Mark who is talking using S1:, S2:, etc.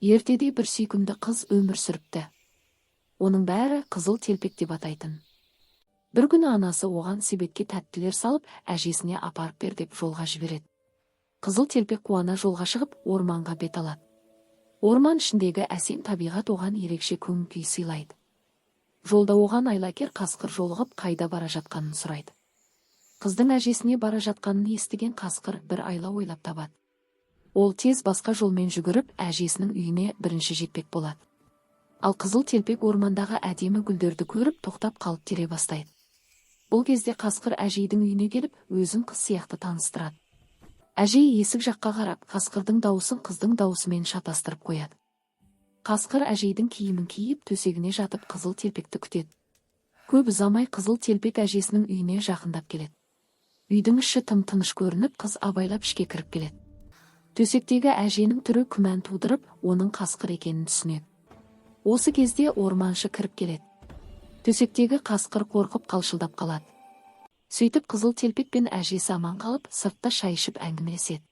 S1: Ертеде бір сүйкімді қыз өмір сүріпті. Оның бәрі Қызыл телпек деп атайтын. Бір күні анасы оған себетке тәттілер салып, әжесіне апарып бер деп жолға жібереді. Қызыл телпек қуана жолға шығып, орманға бет алады. Орман ішіндегі әсем табиғат оған ерекше көңіл күй сыйлайды. Жолда оған айлакер қасқыр жолығып, қайда бара жатқанын сұрайды. Қыздың әжесіне бара жатқанын естіген қасқыр бір айла ойлап табады. Ол тез басқа жолмен жүгіріп, әжесінің үйіне бірінші жетпек болады. Ал Қызыл телпек ормандағы әдемі гүлдерді көріп, тоқтап қалып, тере бастайды. Бұл кезде қасқыр әжейдің үйіне келіп, өзін қыз сияқты таныстырады. Әжей есік жаққа қарап, қасқырдың дауысын қыздың даусымен шатастырып қояды. Қасқыр әжейдің киімін киіп, төсегіне жатып, Қызыл телпекті күтеді. Көп ұзамай Қызыл телпек әжесінің үйіне жақындап келеді. Үйдің іші тым тыныш көрініп, қыз абайлап ішке кіріп келеді. Төсектегі әженің түрі күмән тудырып, оның қасқыр екенін түсінеді. Осы кезде орманшы кіріп келеді. Төсектегі қасқыр қорқып, қалшылдап қалады. Сөйтіп, Қызыл телпек пен әжесі аман қалып, сыртта шай ішіп әңгімелеседі.